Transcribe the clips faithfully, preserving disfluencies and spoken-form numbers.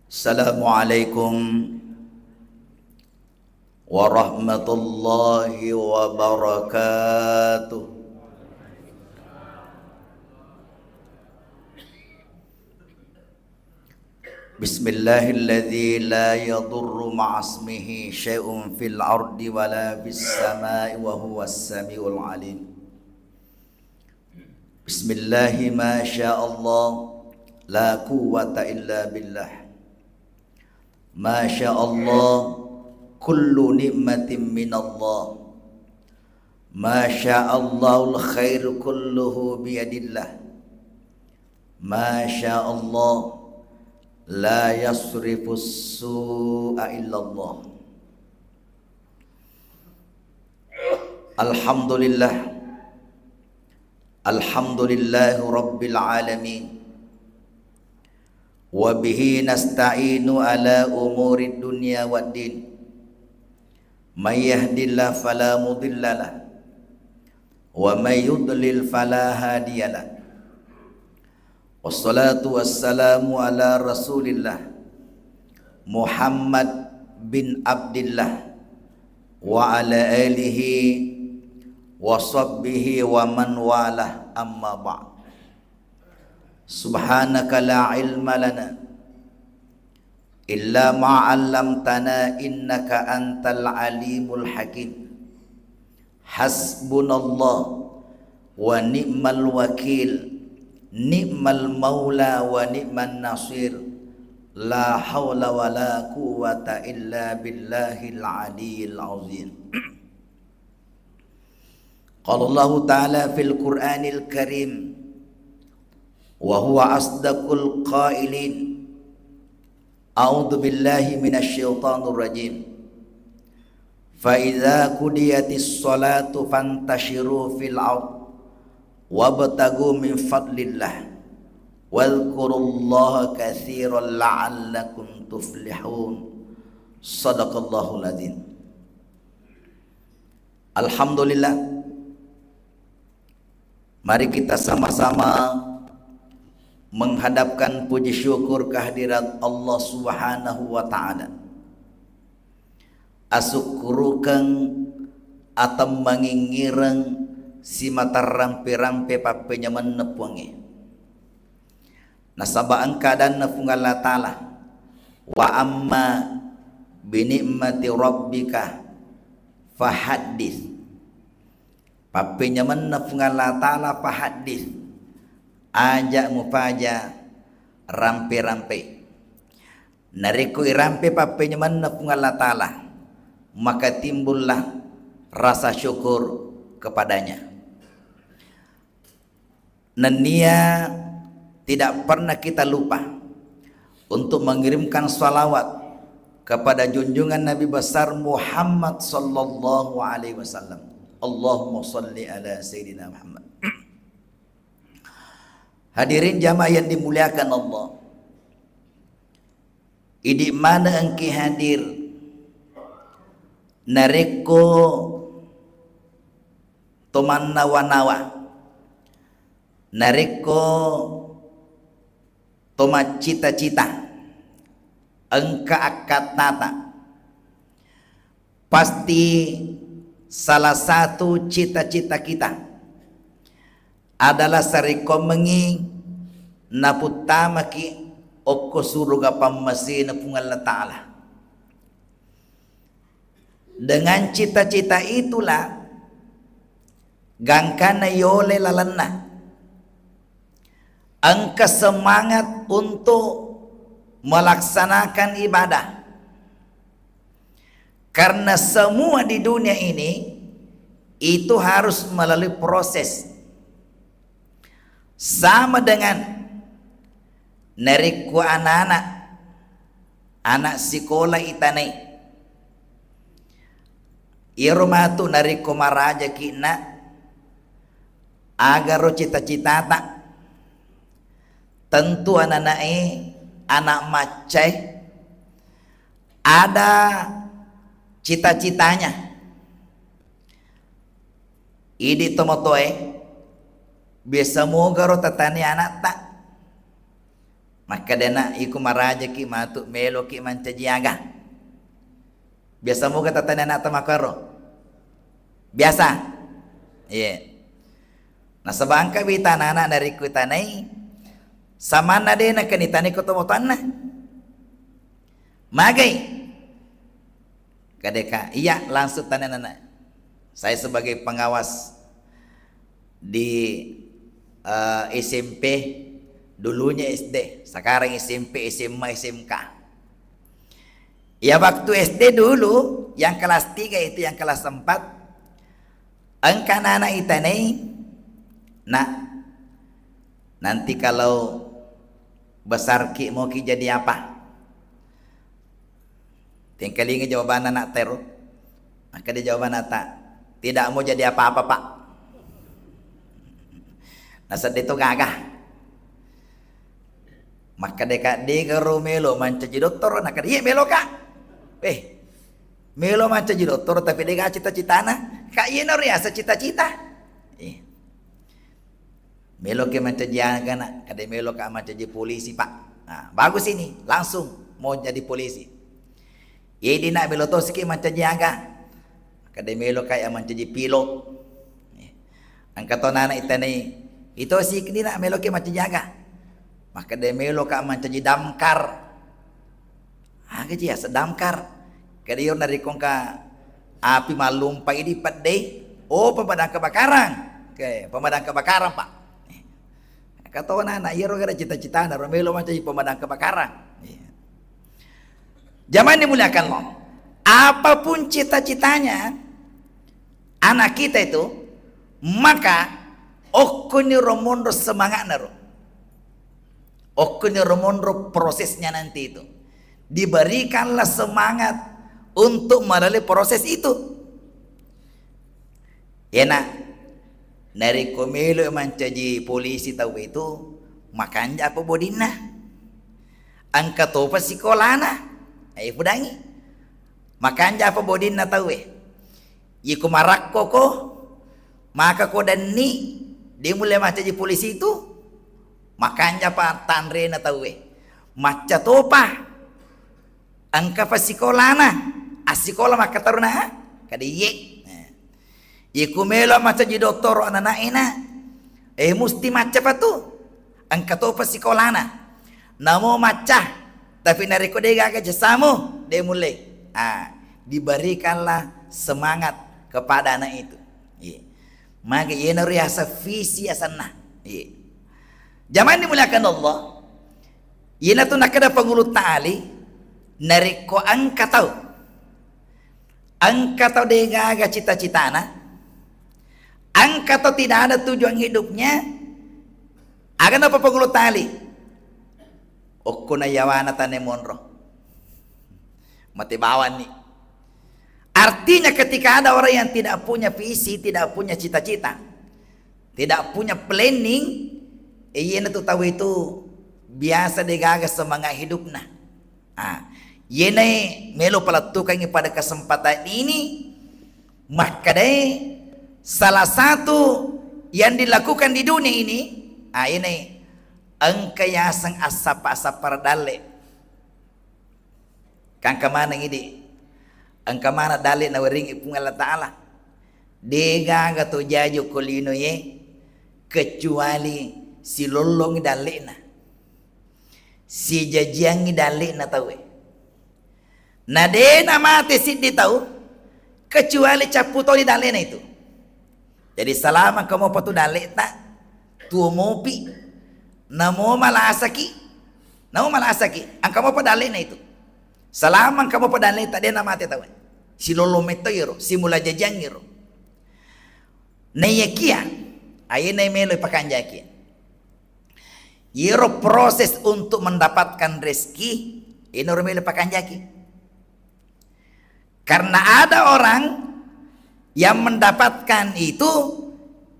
Assalamualaikum warahmatullahi wabarakatuh. Bismillahilladzi la yadurru ma'asmihi syai'un fil ardi wala fis samai wa huwas samiul alim. Bismillahi ma sya Allah, la quwwata illa billah. Ma sya Allah, kullu ni'matin minallah. Ma sya Allahul khairu kulluhu biyadillah. Ma sya Allah, la yasrifus su'a illallah. Alhamdulillah. Alhamdulillahi rabbil alamin. Wa bihi nasta'inu ala umuri dunya waddin. May yahdillahu fala mudhillalah. Wa may yudlil fala hadiyalah. Wassalatu wassalamu ala Rasulillah Muhammad bin Abdillah wa ala alihi wa sahbihi wa man walah, amma ba'd. Subhanaka la ilma lana illa ma 'allamtana innaka antal alimul hakim. Hasbunallah wa ni'mal wakil, ni'mal maula wa ni'man nasir. La haula wa la quwwata illa billahil aliyil azim. Qala Allahu ta'ala fil Qur'anil Karim wa huwa asdaqul qailin. A'udzu billahi minasy syaithanir rajim. Fa idza qudiyatis shalatu fantashiru fil ard wabtaghu min fadlillah wadzkurullaha katsiran la'allakum tuflihun. Shadaqallahul adzim. Alhamdulillah. Mari kita sama-sama menghadapkan puji syukur kehadirat Allah Subhanahu wa Ta'ala. Asukkurukeng, atemmangingireng, simatarrampe-rampe pappenyamenna Puangnge. Nasaba engka adanna Puang Allah Ta'ala, "Wa amma bi ni'mati rabbika fahaddits." Pappenyamenna Puang Allah Ta'ala fahaddits, aja mupaja rampe-rampe. Narekko irampe pappenyamenna Puang Allah Ta'ala, maka timbullah rasa syukur kepadanya. Nennia tidak pernah kita lupa untuk mengirimkan salawat kepada junjungan Nabi besar Muhammad sallallahu alaihi wasallam. Allahumma salli ala Sayyidina Muhammad. Hadirin jamaah yang dimuliakan Allah. Idi maneng engki hadir narekko to mannawa-nawa, narekko to maccita-cita, engka akkattata. Pasti salah satu cita-cita kita adalah sarekkoammengngi naputtamaki okko suruga pammasena Puang Allah Ta'ala. Dengan cita-cita itulah gangkanna yole lalenna engka semangat untuk melaksanakan ibadah. Karena semua di dunia ini itu harus melalui proses. Sama dengan narekko anak-anak, anak sikola itanai. Iyaro matu narekko marajaki, Nak, agaro cita-citata? Tentu ananae, anak maccae ada cita-citanya. Idi tomatoe, biasa mogaro tatani anatta. Makkeda, "Nak, iko marajaki matu, meloki mancaji aga." Biasa moga tatane anakta makkaro? Biasa? Iya. Nasaba engka wita anak-anak narekko itanai, samanna de nakanitanai ko tomatoanna. Magai? Kadeka, iya, langsung tanya nana. Saya sebagai pengawas di, eh, S M P, dulunya S D, sekarang S M P, S M A, S M K. Ya, waktu S D dulu, yang kelas tiga itu, yang kelas empat, engka anak-anak itanai, "Nak, nanti kalau besar ki, mau ki jadi apa?" Tengkalinga jawabanna anak tero. Makkeda jawabanna ta, "Tidak mau jadi apa-apa, Pak." Nasedde to gaga. Makkeda ka, "Dega ro melo mancaji dottoro?" Nakkeda, "Iya, melo ka." Eh, melo mancaji dottoro tapi dega cita-citana. Ka, iyana riasa cita-cita. Eh. "Meloki mancaji aga, Nak?" "Kada meloka mancaji polisi, Pak." "Nah, bagus ini, langsung mau jadi polisi." "Iya, Nak, melo tosiki mancaji aga?" "Kada meloka iya mancaji pilot." Eh, engka to nana itanai, "Ito siki, Nak, meloki mancaji aga?" "Makkeda meloka mancaji damkar." Aga ji yaseng damkar? Keda iyaro narekko engka api mallumpai idi peddei, oh, pemadam kebakaran. Oke, pemadam kebakaran, Pak. Katona anak iyaro gara cita-citana ro melo mancaji pemadam kebakaran. Iya. Jamaah dimuliakan Allah. Apapun cita-citanya anak kita itu, maka okkoniro monro semangatna ro. Okkoniro monro prosesnya nanti itu. Diberikanlah semangat untuk melalui proses itu. Iyana, narekko melo mancaji polisi tau itu, makanja apa bodinna? Engka topa sikolana. Eh, pudangi. Makanja apa bodinna tauwe? Iko marakkoko, maka ko denni, de mulle mancaji polisi itu, makanja pa tanrena tauwe. Macca topa, engka pa sikolana, assikola makkataruna, kada iye. Nah. Iko melo mancaji dottoro ananaena, eh, musti macca pa tu. Engka topa sikolana. Namo macca, tapi narekko de gaga jasamu, de mulle. Ah, diberikanlah semangat kepada anak itu. Iya. Maka iyana riasa visi asanna. Iya. Jamaah dimuliakan Allah, iyana tu nakkeda pangulu tali, narekko engka tau, engka tau de gaga cita-citana, engka tau tidak ada tujuan hidupnya, aga napa pangulu tali? Okko na yawana tane monro. Mate bawanni. Artinya ketika ada orang yang tidak punya visi, tidak punya cita-cita, tidak punya planning, eh, iyana tu tau itu biasa de gaga semangat hidupna. Ah, iyana melo palettukangi pada kesempatan ini, makkedai salah satu yang dilakukan di dunia ini, ah, iyana engka yaseng assappa-sappara dalle. Kangka maneng idi, engka maneng dalle nawerengi Puang Allah Ta'ala. De gaga to jaji ko linoe kecuali silollongi dalle'na, sijajiangi dalle'na tauwe. Na de namate siddi tau kecuali cappu toni dalle'na itu. Jadi selama engka mopa tu dalle'ta, tuo mopi, namo malasaki, namo malasaki, engka mopa dalle'na itu. Selama engka mopa dalle'ta, de namate tauwe. Silollo metto iro, simula jajiangi iro. Naiyakia, ayena melo pakanjaki. Iyaro proses untuk mendapatkan rezeki, inaro melo pakanjaki. Karena ada orang yang mendapatkan itu,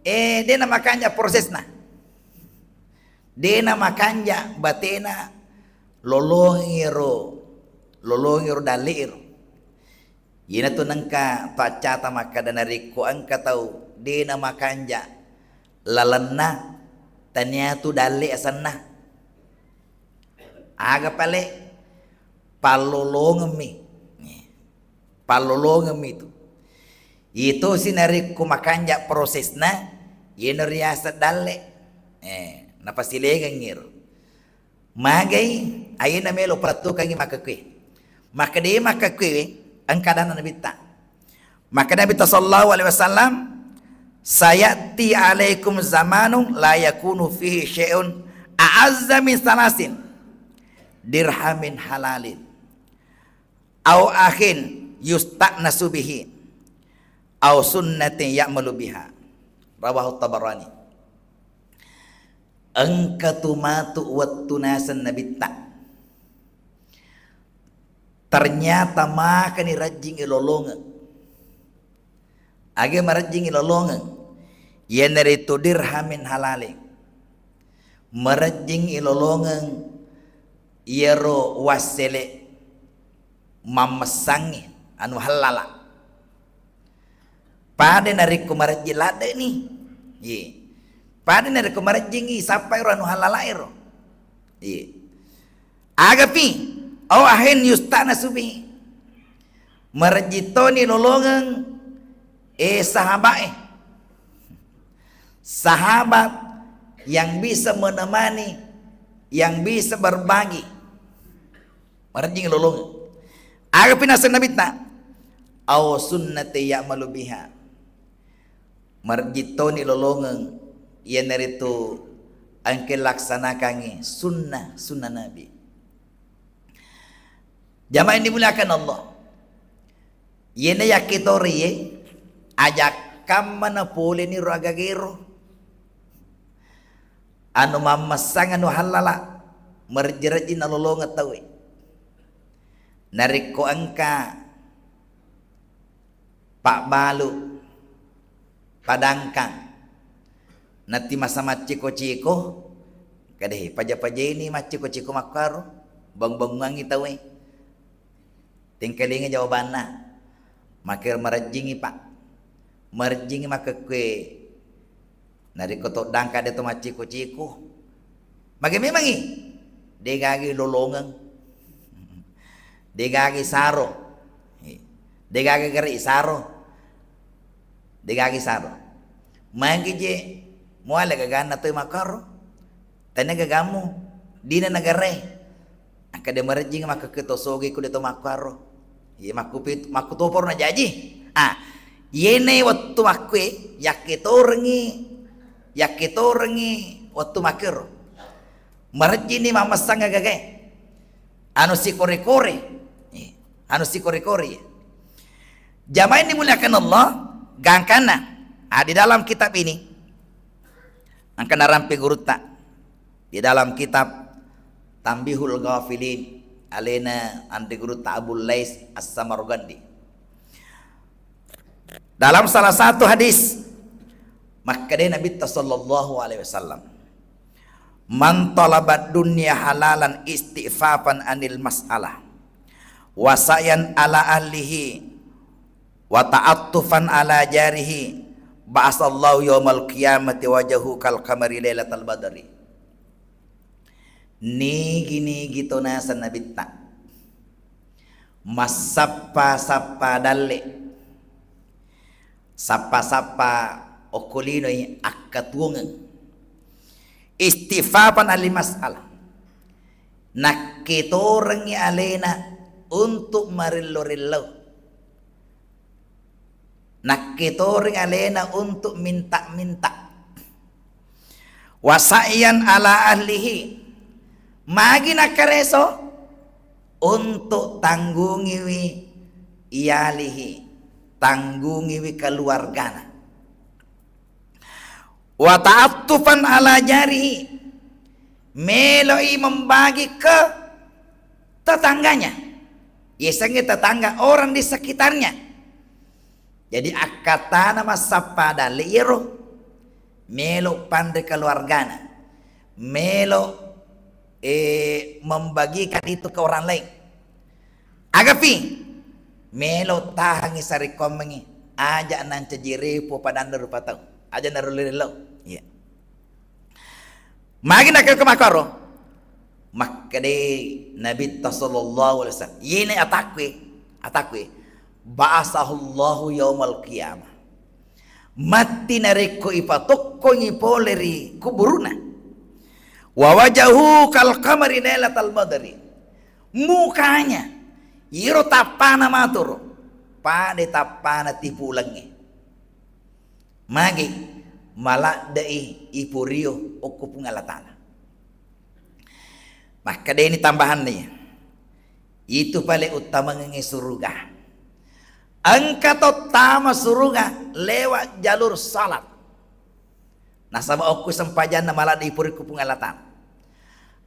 eh, de namakanja prosesna. De namakanja batena lolongiro, lolongiro dalle'iro. Iyanatu nengka paccata makkeda narekko engka tau de namakanja lalenna, taniatu dalle asenna. Aga pale? Pallolongemmi. Pallolongemmi tu. Itosi narekko makanja prosesna, iyana riaseng dalle. Eh, napasilengengngi ro. Magai, ayena melo palettukangngi makkekue. Makkeda makkekue, engka adanna Nabitta. Makkeda Nabitta sallallahu alaihi wasallam, "Sayati alaikum zamanun la yakunu fihi syai'un a'azza min salasin dirhamin halalin, au akhin yusta'nasu bihi, au sunnatin ya'malu biha." Rawahu Tabarani. Engka tu matu wettu naseng Nabitta. Ternyata makani rajjing ilolongeng. Aga marejjing ilolongeng? Iyanaritu dirhamin halale. Marejjing ilolongeng iyaro wassele mammessangngi anu hallala. Pada narekko marejjing ladde'ni. Iye. Pada narekko marejjingngi sappai ro anu hallala ero. Iye. Agapi, au akhin yusta'nasu bihi. Marejjing toni lolongeng, eh, sahabat, eh. Sahabat yang bisa menemani, yang bisa berbagi. Marejjing lolongeng. Agapi naseng Nabitta, au sunnati ya'malu biha. Marejjing toni lolongeng, iyanaritu engka laksanakangngi sunnah, sunnah Nabi. Jamaah yang dimuliakan Allah, iyena yakkitoro iye, aja kamma napoleni ro agagero. Anu mammessang anu hallala, marejji-rejji nalolongeng tauwe. Narekko engka pabbalu, padangkang, natti masa macciko-ciko, kadehe paja-pajaini macciko-ciko makkaro, bang-bangungangngi tauwe. Tengkalinga jawabanna, makkero marejjingngi, Pak. Marejjingngi makkekkue. Narekko to dangka de to macciko-ciko, mage memangngi? Degagi lolongeng, degagi saro, degagi gare saro, degagi saro. Magi je muale gaganna to makkaro. Tania gagammu, dina nagarae. Akkeda marejjing makkekke to soge ku de to makkuaro. Iya, makkupi-, makkutoporo najaji. Ah, iyene wettu makkue, yakketorengngi, yakketorengngi wettu makkero. Marejjini mammessang agagae. Anu sikore-kore. Iya, anu sikore-kore. Jamaah yang dimuliakan Allah, gangkanna. Ah, di dalam kitab ini, engka narampe gurutta. Di dalam kitab Tanbihul Ghafilin, alena anre gurutta Abul Lais As-Samarqandi. Dalam salah satu hadis, makkeda Nabitta sallallahu alaihi wasallam, "Man talabad dunya halalan istifafan anil mas'alah, wa sa'yan ala ahlihi, wa ta'attufan ala jarihi, ba'asallahu yaumal qiyamati wajahu kal qamari lailatal badri." Nigi-nigi to naseng Nabitta massappa-sappa dalle, sappa-sappa okko linoi akkatuwongeng. Istifafan ali mas'alah. Nakketorengngi alena untuk marillo-rillo. Nakketorengngi alena untuk minta-minta. Wa sa'yan ala ahlihi. Magi nakkareso? Untuk tanggungiwi iyalihi, tanggungiwi keluargana. Wa ta'attufan ala jarihi, meloi membagi ke tetangganya. Yasengnge tetangga, orang di sekitarnya. Jadi akkatana massappa dalle iyaro, melo panre keluargana, melo, eh, membagikan itu ke orang lain. Agapi, melo tahangi sarekkoammengngi, aja nancaji repo padanna rupa tau, aja narello-rello. Iya. Magi nakkeda makkaro, Makkeda Nabitta sallallahu alaihi wasallam, iyena atakkue, atakkue, ba'asahullahu yaumal qiyamah. Matti narekko ipatokkongi pole ri kuburuna. Wa wajahu kal qamari lailatal badri. Mukanya, iyaro tappana matoro, pada tappana tipulengnge. Magi? Maladde'i ipurio okko Puang Allah Ta'ala. Makkedani tambahanna iya, itu pale uttamangengngi suruga. Engka to tama suruga lewat jalur salat. Nasaba okko sempajanna maladde ipurikku Puang Allah Ta'ala.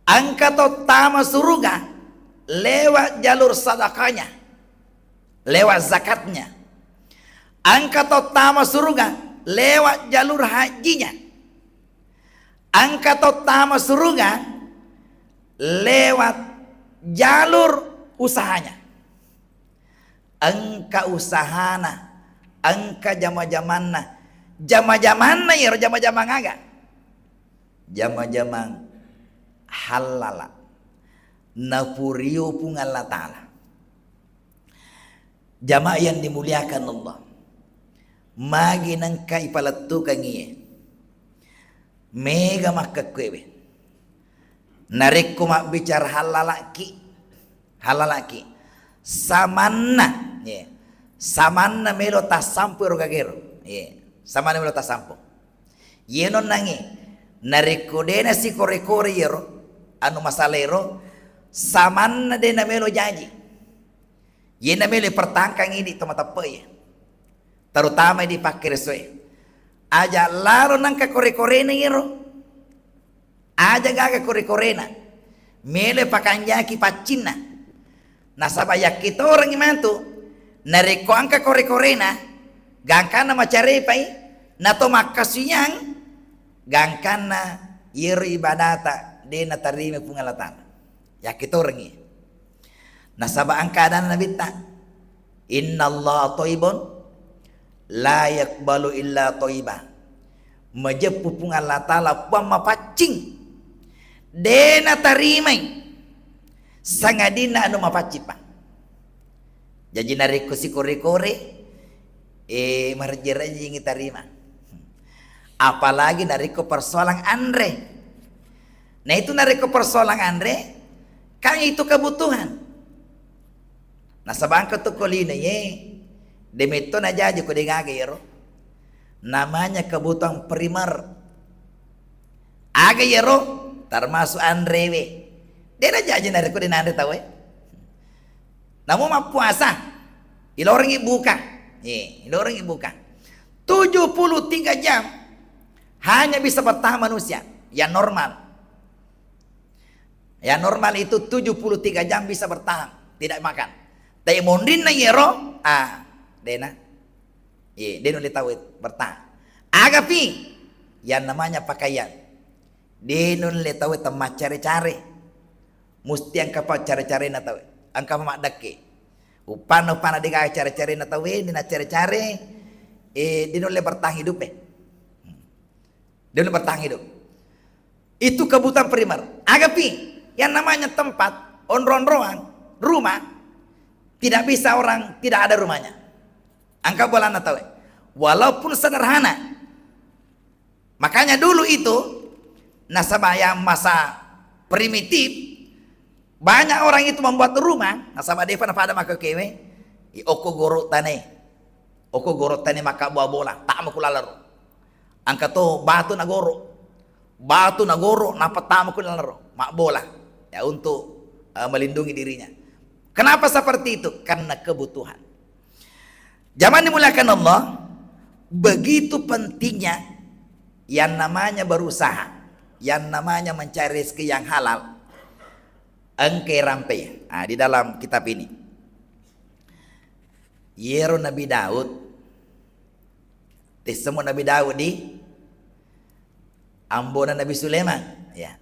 Engka to tama suruga lewat jalur sadakanya, lewat zakatnya. Engka to tama suruga lewat jalur hajinya. Engka to tama suruga lewat jalur usahanya. Engka usahana, engka jama-jamanna. Jama-jamanna iyaro jama-jamang aga? Jama-jamang hallala. Napurio Puang Allah Ta'ala. Jamaah yang dimuliakan Allah, magi nengka ipalettukangngi e? Mega makkekkuewe. Narekko mabbicara hallalaki, hallalaki, samanna, ye, samanna melo tassampo ero gagero, ye, samanna melo tassampo. Yeno nangi, narekko dena sikore-kore yero, anu masalah ero, samanna dena melo jaji. Yena melo pertangkang idi to mateppe ye. Terutama di pakkeresoe. Aja laro nangka kore-korena yero. Aja gaga kore-korena. Melo pakanjaki paccinna. Nasaba yakkitorengngi matu, narekko engka kore-korena, gangkanna macarepai, nato makkasuwiyang, gangkanna yero ibadata de natarima Puang Allah Ta'ala. Yakkitorengngi. Nasaba engka adanna Nabitta, "Innallaha thayyibun la yaqbalu illa thayyiba." Majeppu Puang Allah Ta'ala, Puang mapaccing. De natarimai sangadinna anu mapaccing, Pak. Jaji narekko sikore-kore, eh, marejje-rejjingi tarima. Apalagi narekko persoalan anre. Nah, itu narekko persoalan anre, kan itu kebutuhan. Nasaba engka to ko lino ye, de metto najaji ko de gaga yero. Namanya kebutuhan primer. Aga yero? Termasuk anrewe. De najaji narekko de nanre tauwe. Namu mappuasa, ilorengngi buka. Ye, ilorengngi buka. Tujuh puluh tiga jam hanya bisa bertahan manusia yang normal. Yang normal itu tujuh puluh tiga jam bisa bertahan, tidak makan. Tapi monrinna yero, ah, dena. Ye, de nulle tau bertahan. Agapi yang namanya pakaian. De nulle tau temmaccare-care. Musti engka paccare-carena tau. Engka maddekke. Uppanna, uppanna de gaga care-carena tau, de naccare-care, eh, de nulle bertahan hidup, eh. De nulle bertahan hidup. Itu kebutuhan primer. Agapi, yang namanya tempat, onro-onroang, rumah, tidak bisa orang tidak ada rumahnya. Engka bolana tau. Walaupun sederhana. Makanya dulu itu, nasaba yang masa primitif, banyak orang itu membuat rumah, nasaba depa napada maka kewe, i okko goro tane. Okko goro tane maka bola-bola, tak mau kulalaro. Engka to batu nagoro. Batu nagoro, napattama ku lalaro, mabbola. Ya, untuk, eh, melindungi dirinya. Kenapa seperti itu? Karena kebutuhan. Jamaah dimuliakan Allah, begitu pentingnya yang namanya berusaha, yang namanya mencari rezeki yang halal. Engka rampe, ah, di dalam kitab ini. Yero Nabi Daud, tessemo Nabi Daud di ambona Nabi Sulaiman, ya.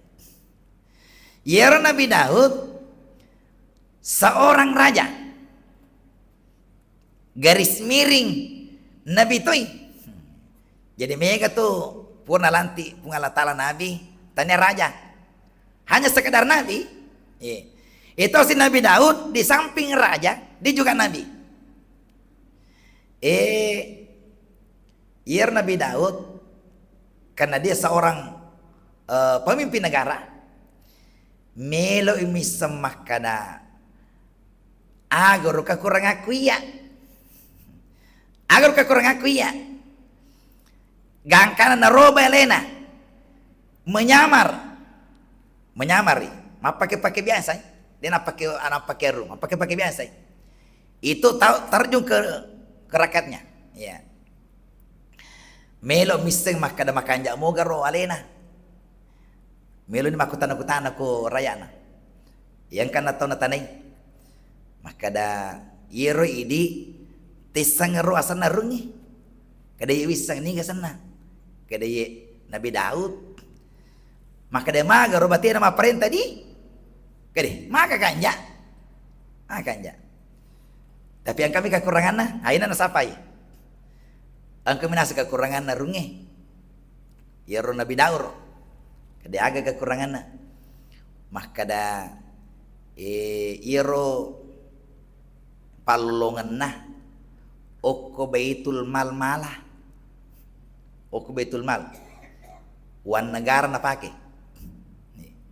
Yero Nabi Daud seorang raja. Garis miring Nabi toi. Jadi mega tu purna lanti Puang Allah Ta'ala Nabi, tania raja. Hanya sekedar nabi. Iya. Itu si Nabi Daud di samping raja, dia juga nabi. Eh, iya Nabi Daud, karena dia seorang, eh, pemimpin negara, melo misseng makkada, agaro kakurangakku iya. Agaro kakurangakku iya. Gangkana naroba alena. Menyamar. Menyamar, iya. Mappake-pake biasa, iya. Dia nappake, nappake aru, mappake-pake biasa, iya. Itu tau terjun ke, ke rakyatnya. Iya. Melo misseng makkada makanja moga ro alena. Meloni makkutana-kutana ko rayana. Iya engkana tau natanai. Makkada, iyero idi tessang ro asenna rungngi. Kada iye wisseng niga asenna. Kada iye Nabi Daud. Makkada, maga ro batena mapparenta di. Kada, maka kanja. Ah, kanja. Tapi engkami kakuranganna, aina nasapai. Engkami nasa kakuranganna rungnge. Iyaro Nabi Daud ro. Kada aga kakuranganna. Makkada, eh, iyaro pallolongenna okko Baitul Mal mala. Okko Baitul Mal. Uang negara napake.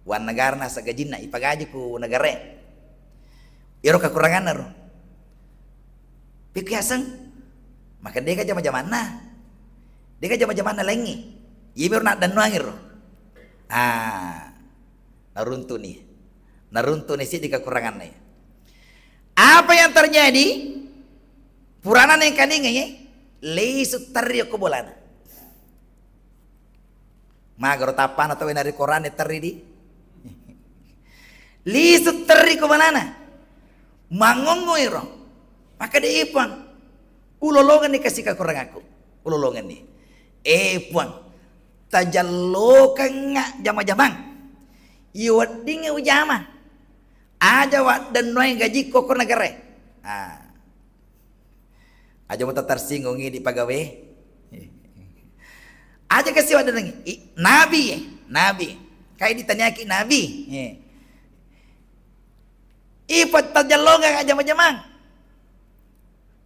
Uang negara nasa gajinna, ipagaji ku negara. Iyaro kakuranganna ro. Pikku yaseng, maka dega jama-jamanna. Dega jama-jamanna laingngi. Iya miro naddannuangi ro. Ah, naruntuni. Naruntuni siddi kakuranganna iya. Apa yang terjadi? Purana nengkaningai, lisu terri ko bolana. Magaro tappana tau narekko rane terri di. Lisu terri ko manana. Mangongo iro. Maka de ipang. Ulolongenni kasi kakurangakku. Ulolongenni. Eh, Puang. Tajallokengnga jama-jamang. Iya weddingnge ujama. Aja waddennuai gajikko ko negara. Ah. Aja mutatersinggung idi pagawe. Aja kasi waddennuai. I-, nabi, eh, nabi. Kai ditaniaki nabi. Eh. Ipa tajallonga jama-jamang.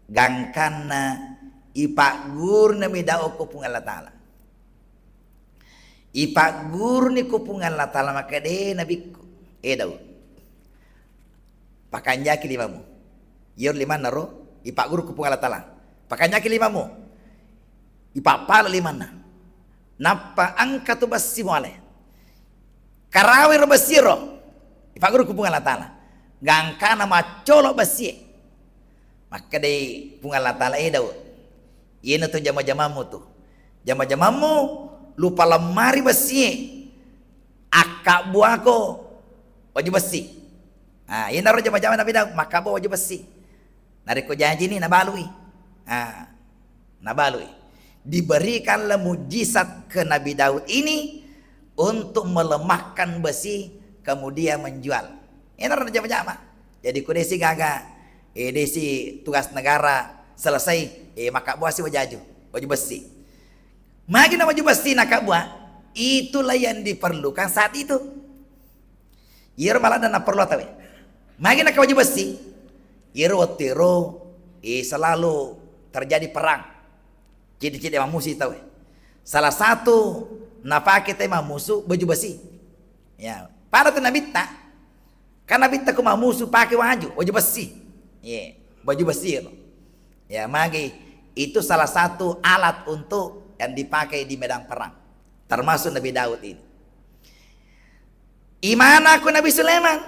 Gangkanna ipagguruni Nabi Daud ko Puang Allah Taala. Ipagguruni ko Puang Allah Taala, makkeda, "Eh, nabikku, eh, Daud, pakanjaki limamu." Iyaro limanna ro ipagguru ko Puang Allah Taala. "Pakanjaki limamu." Ipappala limanna. Nappa engka tu bessi muale. Karawero bessi ro. Ipagguru ku Puang Allah Taala. Gangkana maccolo bessie. Makkedai Puang Allah Taala, "Eh, Daud, iyena tu jama-jamammu tu. Jama-jamammu lupa lemmari bessie. Akkabbuako waju bessi." Ah, iyanaro jama-jama Nabi Daud, makkabbu waju bessi. Narekko jajini, nabalui. Ah, nabalui. Diberikanlah mujizat ke Nabi Daud ini untuk melemahkan besi, kemudian menjual. Iyanaro jama-jama. Jadi, ko desi gaga, eh, desi tugas negara selesai, eh, makkabbuasi wajaju, waju bessi. Magi na waju bessi nakabbua, itulah yang diperlukan saat itu. Iyaro maladde napperlu tauwe. Magi nakka waju bessi? Iyaro wettu ero, eh, selalu terjadi perang. Cedde-cedde mammusu tauwe. Salah satu napake tauwe mammusu baju besi. Ya, pada tu nabitta. Kan nabitta ko mammusu pake waju, waju besi. Iya, baju besi ero. Ya, magi itu salah satu alat untuk yang dipakai di medan perang. Termasuk Nabi Daud ini. Imana ku Nabi Sulaiman.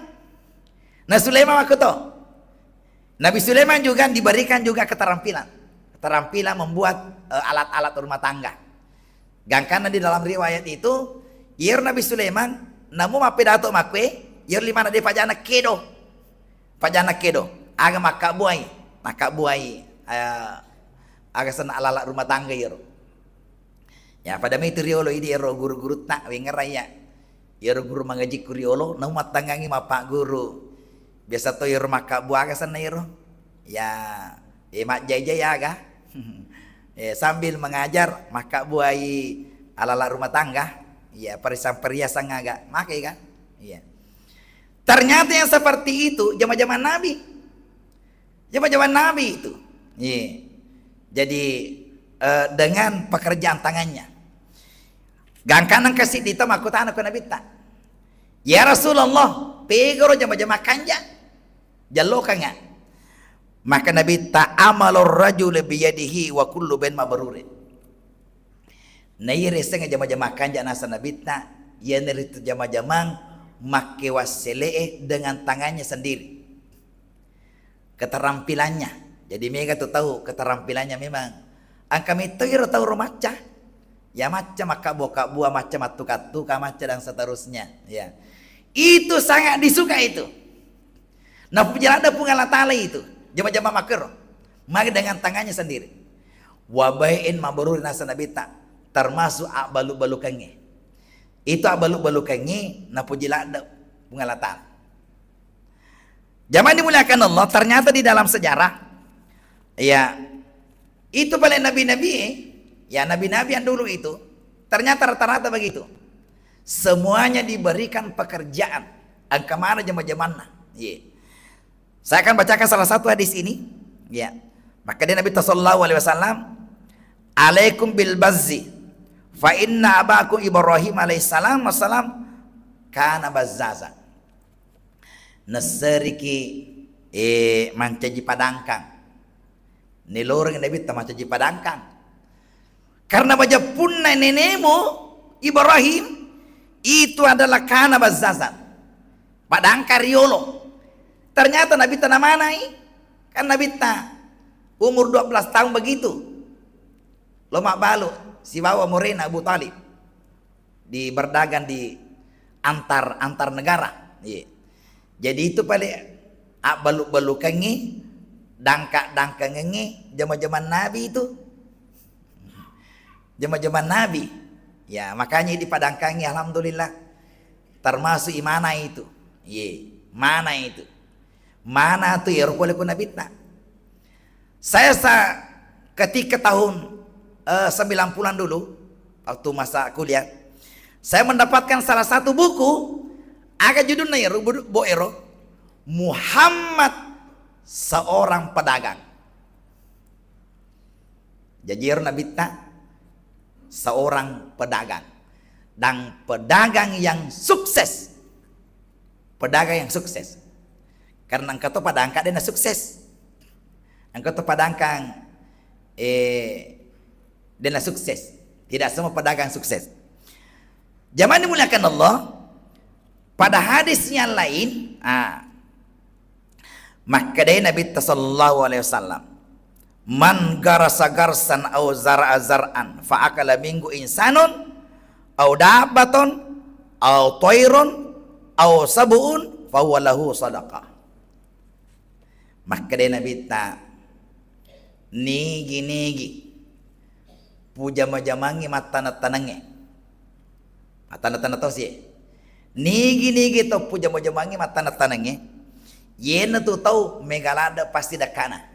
Na Sulaiman waktu to. Nabi Sulaiman juga diberikan juga keterampilan. Keterampilan membuat, eh, alat-alat rumah tangga. Gangkanna di dalam riwayat itu, iyaro Nabi Sulaiman, namu mappidato makkue, iyaro limanna de pajana kedo. Pajana kedo. Aga makkabbuai. Makkabbuai, eh, aga senna alat-alat rumah tangga iyaro. Ya, pada mitu riolo idi ero guru-gurutta, wengngerai ya. Ero guru mangajikku riolo, nau mattangangi mappagguru. Biasa to ero makkabbu aga senna ero. Ya, eh, majjai-jai aga. Eh, sambil mengajar, makkabbuai alat-alat rumah tangga. Ya, perhiasan-perhiasan aga. Makai kan? Iya. Ternyata yang seperti itu jama-jama Nabi. Jama-jama Nabi itu. Iya. Jadi, eh, dengan pekerjaan tangannya. Gangkanna engka siddi tau makkutana ko Nabitta, "Ya Rasulullah, pegaro jama-jama kanja? Jallokanga." Maka Nabitta, "Amalur rajuli biyadihi wa kullu bin mabrurin." Naiyaresseng jama-jama kanja nasa Nabitta, iyanaritu jama-jamang makke wassele'e dengan tangannya sendiri. Keterampilannya. Jadi mega tu tau keterampilannya memang. Engka metto iro tau ro macca. Ya macca makkabbu-kabbu, macca mattuka-tuka, macca dan seterusnya. Ya. Itu sangat disuka itu. Napuji ladde Puang Allah Ta'ala itu. Jama-jama makkero. Magi dengan tangannya sendiri. Wa bai'in mabrur nasa Nabitta. Termasuk abbalu-balukengnge. Itu abbalu-balukengnge napuji ladde Puang Allah Ta'ala. Jamaah dimuliakan Allah, ternyata di dalam sejarah, ya, itu paling nabi-nabi, ya, nabi-nabi yang dulu itu, ternyata rata-rata begitu. Semuanya diberikan pekerjaan. Engka mana jama-jamanna. Iya. Saya akan bacakan salah satu hadis ini. Ya. Maka dia Nabi sallallahu alaihi wasallam, "Alaikum bil bazzi, fa inna abakum Ibrahim alaihissalam wassalam kana bazzaza." Nesseriki, eh, mancaji padangkang. Niloreng Nabitta mancaji padangkang. Karena majeppunna nenemu Ibrahim itu adalah kana bazzazan. Padangkang riolo. Ternyata Nabitta namanai. Kan Nabitta umur dua belas tahun begitu. Lo mabbalu sibawa morena Abu Talib. Di berdagang di antar, antar negara. Iya. Jadi itu paling abbalu-balukengngi, dangka-dangkangengngi, jama-jaman Nabi itu. Jama-jaman Nabi. Ya, makanya dipadangkangi, alhamdulillah. Termasuk imana itu. Iya, mana itu. Mana tu ero pole ku Nabitta. Saya sa-, ketika tahun, eh, sembilan puluhan dulu, waktu masa kuliah, saya mendapatkan salah satu buku, aga judulna ero, bu-, bo ero, Muhammad Seorang Pedagang. Jaji ero Nabitta seorang pedagang. Dan pedagang yang sukses. Pedagang yang sukses. Karena engka to padangkang dena sukses. Engka to padangkang, eh, dena sukses. Tidak semua pedagang sukses. Jamaah dimuliakan Allah, pada hadis yang lain, ah, makkedai Nabitta sallallahu alaihi wasallam, "Man garasa garsan au zara'a zar'an fa akala minggu insanun au dabbatun au toirun au sabu'un fa huwa lahu sadaqah." Makkedai Nabitta, "Nigi-nigi pujama-jamangngi mattana-tanangnge." Mattana-tanang tosi. Nigi-nigi to pujama-jamangngi mattana-tanangnge, yenatu tau mega ladde pasti dekkana.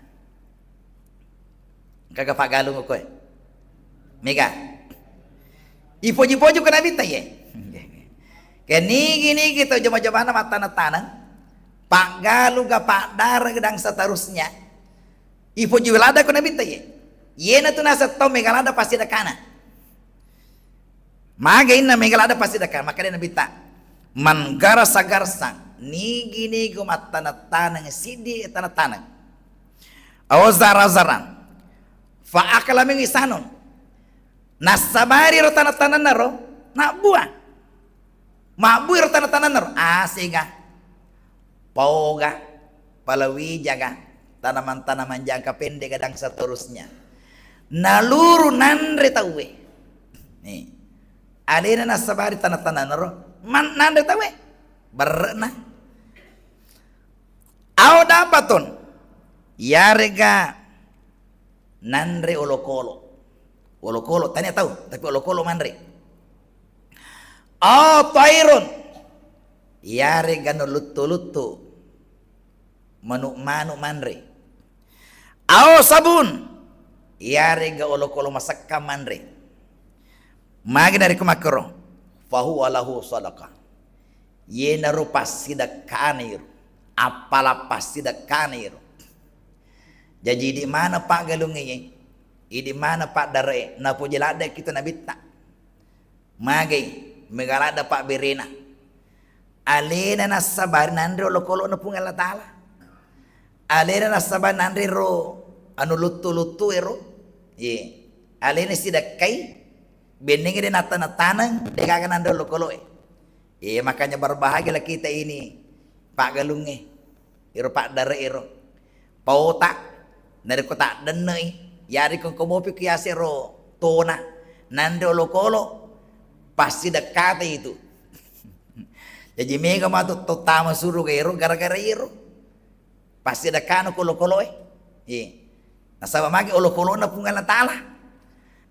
Engkaga paggalung koe? Mega. Ipoji-poji ko Nabitta ye. Ke nigi-nigi tau jama-jamanna mattana-tanang, paggaluga, paddarega dan seterusnya. Ipoji ladde ko Nabitta ye. Yenatu naseng tau mega ladde pasti dekkana. Maga inna mega ladde pasti dekkana, makkedai Nabitta, "Man garasa garsan, nigi-nigi mattana-tanang siddi tana-tanang. Au zara'a zar'an, fa akala minggu insanun." Nassabari ro tana-tananna ro, nabbua. Mabbui ro tana-tananna ro, asega, paoga, palawijaga, tanaman-tanaman jangka pendek dan seterusnya. Naluru nanre tauwe. Nih. Alena nassabari tana-tananna ro, man-, nanre tauwe. Berre'na. Au dabbatun. Yarega nanre olokolo. Olokolo, tania tau, tapi olokolo manre. Au tairun. Yarega naluttu-luttu. Manu'-manu' manre. Au sabun. Yarega olokolo masekkang manre. Magi narekko makkero, fahuwa lahu sadaqah. Iyenaro passidekkana iro, appala passidekkana iro. Jaji idi maneng paggalungnge, idi maneng paddare'e, napoji ladde' kita nabitta. Magai, mega ladde' pabberena. Alena nassabari nanre olokolo'na Puang Allah Ta'ala. Alena nassabari nanre ro anu luttu-luttu ero. Ye. Alena sidekkai, bennengnge de' nataneng-taneng, de'gaga nanre olokolo'e. Iya, makanya berbahagialah kita ini, paggalungnge, iro paddare'e iro. Paota, narekko taddenne'i, yariko engka mopi ku yaseng ro tona, nanre olokolo, passidekkata itu. Jaji mega matu to tama suruga iro gara-gara iro. Passidekkana ko olokolo'e. Iya. Nasaba magi olokolo'na Puang Allah Ta'ala.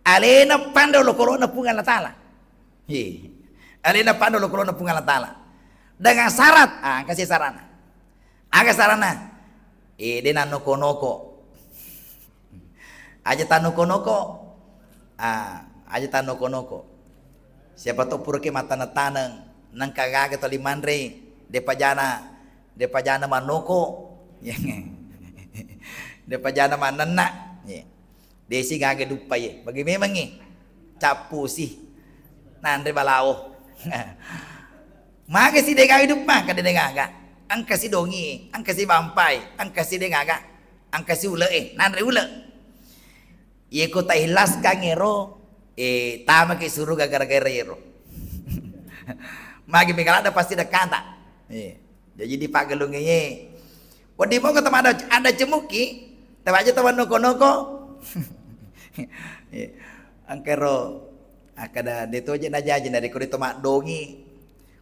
Alena panre olokolo'na Puang Allah Ta'ala. Iya. Alena panre olokolo'na Puang Allah Ta'ala. Dengan syarat, ah, engka si syaratna. Aga syaratna? Eh, de' nannoko-noko. Aja tanoko-noko. Ah, aja tanoko-noko. Siapa tahu puraki mataneng-taneng, nengka gaga toli manre, de'pa jana, de'pa jana mannoko. De'pa jana mannenna. Ye. De'si gaga duppa ye. Bagi memangngi. Cappusi. Nanre balawo. Magasi de'gaga duppa, kada de'gaga. Engkasi dongi, engkasi bampai, engkasi de'gaga. Engkasi ule'e, nanre ule'. Yeko taihlaskan ero, eh, tamaki suruga gara-gara ero. Magi mega ladde' passidekkata. Eh, jaji idi paggalungnge ye. Wedding moko tama ada, ada cemuki, tawaja tawa noko-noko. Eh, engka ero, akkada de' toje najaji narekko de' to maddongi.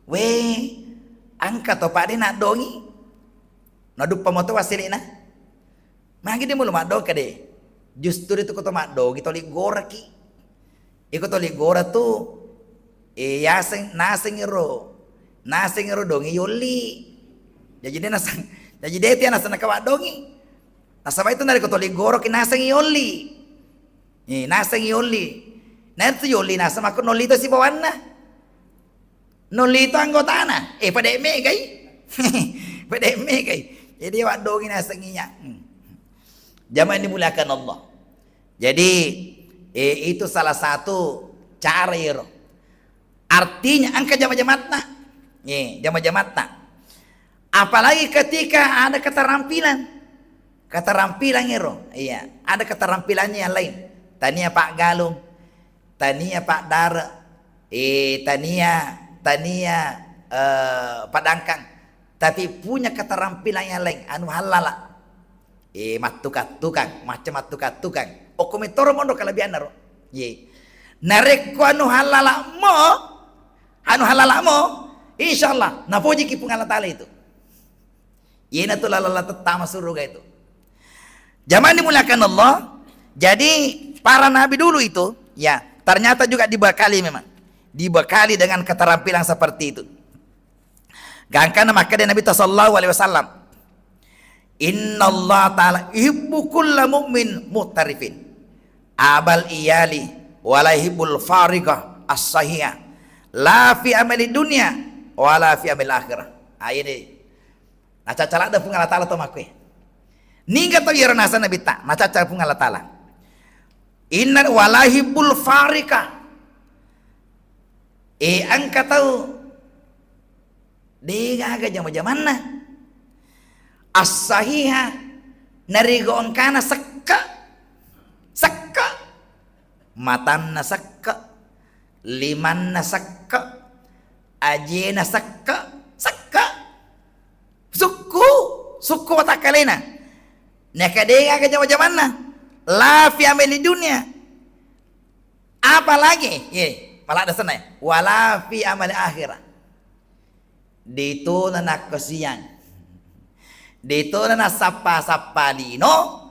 Weh, engka to pade' naddongi. Naduppa moto wassele'na. Magi de' mulo maddongka de'. Justru itu ko to maddongi toli goraki. Iko toli gora tu, eh, yaseng, naseng iro. Naseng iro dongi yolli. Jaji de' naseng, jaji de' tiang naseng naka maddongi. Nasaba itu narekko toli goraki naseng yolli. Eh, naseng yolli. Nah itu yolli naseng makko nolli to sibawanna. Nolli to anggotana. Eh, pede' megai. Pede' megai. Jadi, waddongi naseng iya. Hmm. Jamaah yang dimuliakan Allah. Jadi, eh, itu salah satu cara iro. Artinya, engka jama-jamatta. Eh, jama-jamatta. Apalagi ketika ada keterampilan. Keterampilan iro. Iya, ada keterampilannya yang lain. Tania paggalung, tania paddare, eh, tania, tania, eh, padangkang. Tapi punya keterampilan yang lain, anu hallala. Eh, mattukang-tukang, macam mattukang-tukang. Okko metoro monro kelebihanna ro. Ye. Narekko anu hallala mo, anu hallala mo, insyaallah napojiki Puang Allah Ta'ala itu. Iyanatu lalala tettama suruga itu. Jamaah dimuliakan Allah, jadi para nabi dulu itu, ya, ternyata juga dibekali memang. Dibekali dengan keterampilan seperti itu. Gangkanna makkeda Nabi sallallahu alaihi wasallam, "Innallaha ta'ala yuhibbu kulla mu'min muhtarifin. Abal iyali, wala yuhibbul fariqah as-sahihah. La fi amali dunya, wala fi amali akhirah." Ayat ini. Nacacca ladde Puang Allah Ta'ala to makkue. Ningka to iyaro naseng Nabitta, nacacca Puang Allah Ta'ala. Inna wala yuhibbul fariqah. Eh, engka tau degaga jama-jamanna. As-sahiha, narigo engkana sekke. Sekke. Matanna sekke. Limanna sekke. Ajena sekke. Sekke. Sukku, sukku watakkalena. Naka degaga jama-jamanna. La fi amali dunia. Apalagi, ye, pala dasarna, wala fi amali akhirat. Detona nakkasiang. Detona nassappa-sappa lino.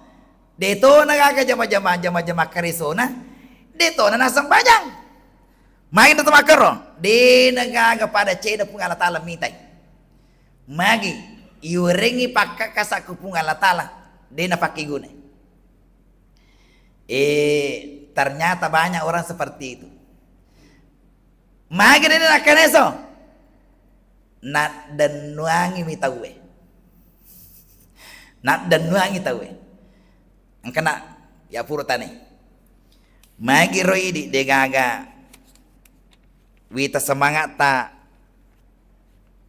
Detona gaga jama-jama, jama-jama karisona. Detona nassempajang. Magi na to makkero, dena gaga pada ceda Puang Allah Ta'ala mitai. Magi iwerengi pakkakasa ku Puang Allah Ta'ala, dena pakkeguna. Eh, ternyata banyak orang seperti itu. Magi dena nakkaneso. Naddennuangi mi tauwe. Naddennuangi tauwe. Engkana ya pura tane. Magi ro idi degaga wita semangat ta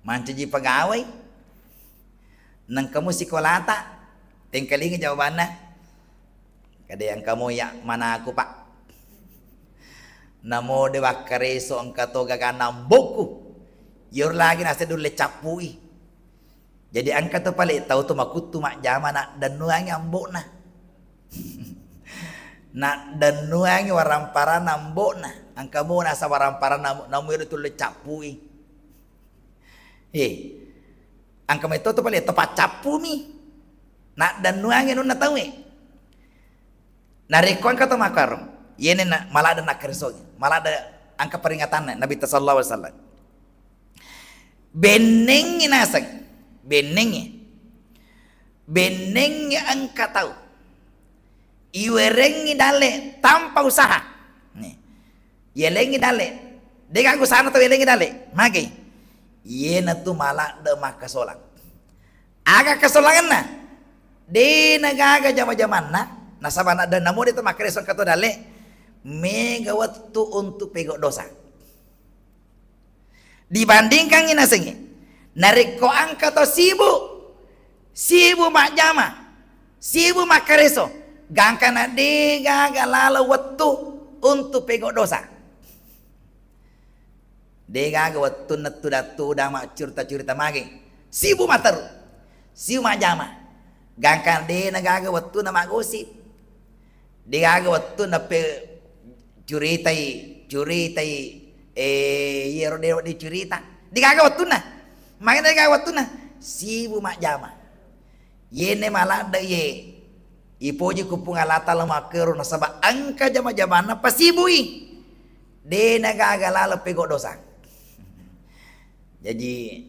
mancaji pegawai. Nengkamu sikolata, tengkalinga jawabanna. Kada engka mo ya manaku, Pak. Namo de wakkareso engka to gagana mbokku. Yor lagi nase dulle cappui. Jadi engka to pale tau to makuttu majjama naddennuangi ambo'na. Naddennuangi waramparanna ambo'na. Engka mo nasa waramparanna namu ero tulle cappui. Eh, engka metto to pale to paccappumi. Naddennuangi anunna tauwe. Narekko engka to makkaro, yene na, maladde nakkaresogi, maladde engka peringatanna Nabitta sallallahu alaihi wasallam. Bennengngi naseng, bennengngi. Bennengngi engka tau. Iwerengngi dalle tanpa usaha. Nih. Yelengngi dalle. Degaga usahana tau yelengngi dalle. Magi? Yena tu maladde makkasolang. Aga kasolangenna? De nagaga jama-jamanna, nasaba nadde namo de to makkareso engka to dalle, mega wettu untuk pegau dosa. Dibandingkangngi nasengnge, narekko engka to sibuk, sibuk majjama, sibuk makkareso, gangkana de gaga laleng wettu untuk pegau dosa. De gaga wettunna tudang-tudang maccurita-curita mage. Sibuk matteru. Sibuk majjama. Gangkana de na gaga wettunna maggosip. De gaga wettunna pe curitai, curitai, eh, iyaro de wedding curita. De gaga wettunna. Mage de gaga wettunna. Sibuk majjama. Yene maladde ye. Ipoji ku Puang Allah Taala makkero nasaba engka jama-jamanna pasibui. De na gaga laleng pegau dosa. Jaji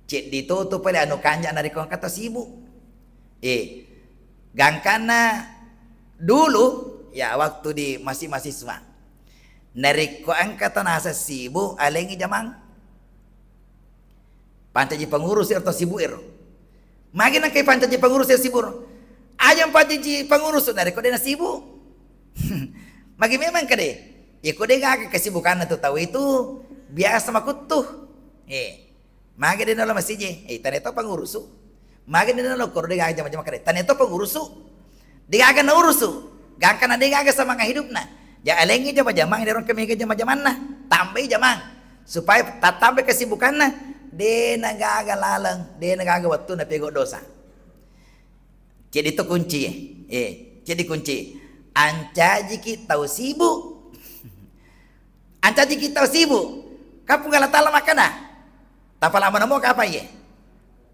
ceddi to tu pale anu kanja narekko engka to sibuk. Eh, gangkanna dulu ya waktu di masih mahasiswa. Narekko engka to naseng sibuk, alengngi jamang. Pancaji pengurus ero to sibuk ero. Magi nengka pancaji pengurus ero sibuk ero? Aja pancaji pengurus narekko de na sibuk. Magi memang kade. Iko de gaga kesibukanna tu tau itu biasa makuttu. Eh, magi de nalo masiji, eh, tane to pengurusu. Magi de nalo koro de gaga jama-jama kade. Tane to pengurusu. De gaga naurusu, gangkana de gaga semangat hidupna. Ja alengngi jama-jamang, de rongke mega jama-jamanna. Tambai jamang. Supaya tattambai kesibukanna, de na gaga laleng, de na gaga wettunna pegau dosa. Jadi to kunci, eh, jadi kunci. Ancajiki tau sibuk. Ancajiki tau sibuk. Kapung Allah Taala makkeda, tapalama namo kapang ye?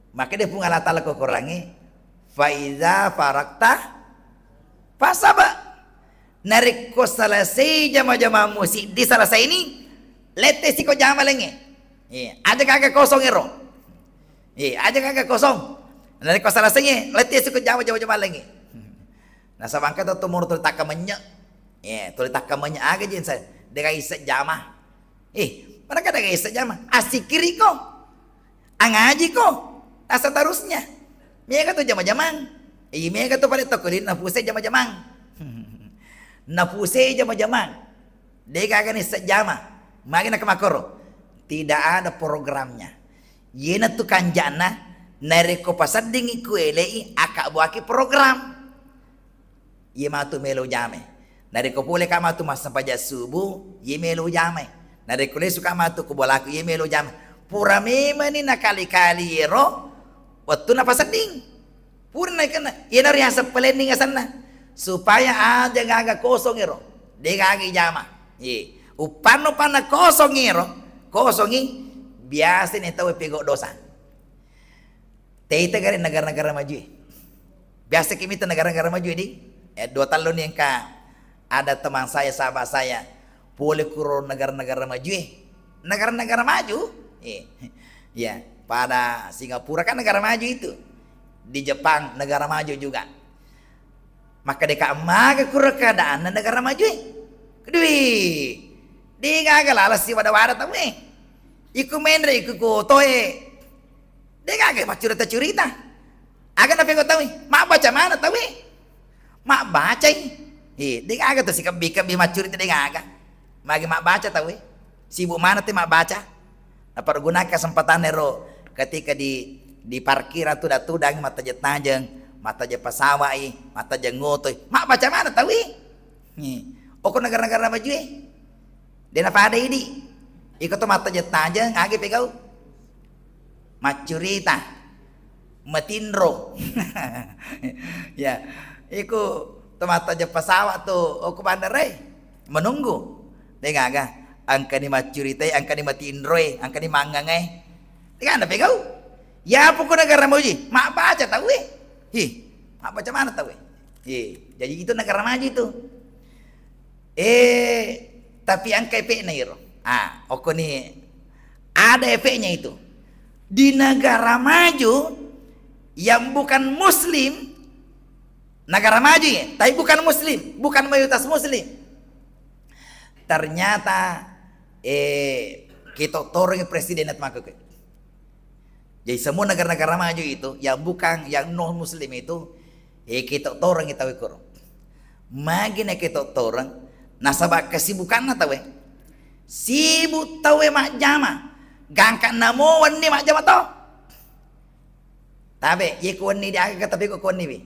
Makkeda Puang Allah Taala ko Korangnge, "Fa iza faragta fasaba." Narekko selesai jama-jamamu siddi selesai ni, lette siko jama lengnge. Iya, aja gaga kosong ero. Iya, aja gaga kosong. Narekko selesai ni, lette siko jama, jama-jama lengnge. Nasaba engka to moro tuli takkamennye. Iya, tuli takkamennye aga je sa, de gaga isseng jama. Eh, mereka de gaga isseng jama. Assikkiriko. Angajiko. Nah, seterusnya. Mega tu jama-jamang. Eh, mega tu pada tokko lino napusai jama-jamang. Napusai jama-jamang. De gaga ni sejama. Magi na kemakoro. Tidak ada programnya. Yena tu kanjana, narekko paseddingi kuelei, aka buaki program. Iye matu melo jama. Narekko pole ka matu massempajang subuh, iye melo jama. Narekko lesu ka matu ku bolaku, iye melo jama. Pura memani nakali-kali ero, wettu napasedding. Pura nakenna, iyana riaseng planning asenna. Supaya aja gaga kosong ero, de gaga ijama. Ye, uppanna-uppanna kosong ero, kosongi biasa ni tau pegau dosa. Teita gare negara-negara maju e. Biasa ki mita negara-negara maju e di. Eh, dua tallo ni engka ada teman saya, sahabat saya, pole kuro negara-negara maju e. Negara-negara maju? Eh, ya, pada Singapura kan negara maju itu. Di Jepang negara maju juga. Maka deka maga kuro keadaanna negara maju e. Kedui, de gaga laleng siwada-wada tau e. Iko menre, iko kotoe. De' gaga maccurita-curita. Aga napegau tauwe? Mabbaca maneng tauwe. Mabbacai. Eh, de' gaga to sikebbi-kebbi maccurita, de' gaga. Magi mabbaca tauwe. Sibuk maneng te mabbaca. Napergunakan kesempatanna ero ketika di, di parkiran tudang-tudang, mattajeng-tajeng, mattajeng pesawat i, mattajeng oto i. Mabbaca maneng tauwe. Eh, okko negara-negara maju e. De' napada idi. Iko to mattajeng-tajeng, aga pegau? Maccurita. Matinro. Ya, iko to mattajeng pesawat tu, okko bandara e. Menunggu. De' gaga. Engkani maccuritai, engkani matinroi, engkani mangngangai. De' gaga napegau. Ya, pokok negara maju e. Mabbaca tauwe. Hi, mabbaca maneng tauwe. Hi, jadi itu negara maju itu. Eh, tapi engka efekna iro. Ah, okkoni ada efeknya itu. Di negara maju yang bukan muslim, negara maju ya, tapi bukan muslim, bukan mayoritas muslim. Ternyata, eh, kita torong presiden atau makanya. Jadi semua negara-negara maju itu, yang bukan, yang non muslim itu, eh, kita toreng tauwe koro. Magi na kita toreng, nasaba kesibukanna tauwe. Sibuk tauwe majjama. Gangka namo wenni majjama to. Tabe, ye ko wenni di aga tapego ko wenni wi.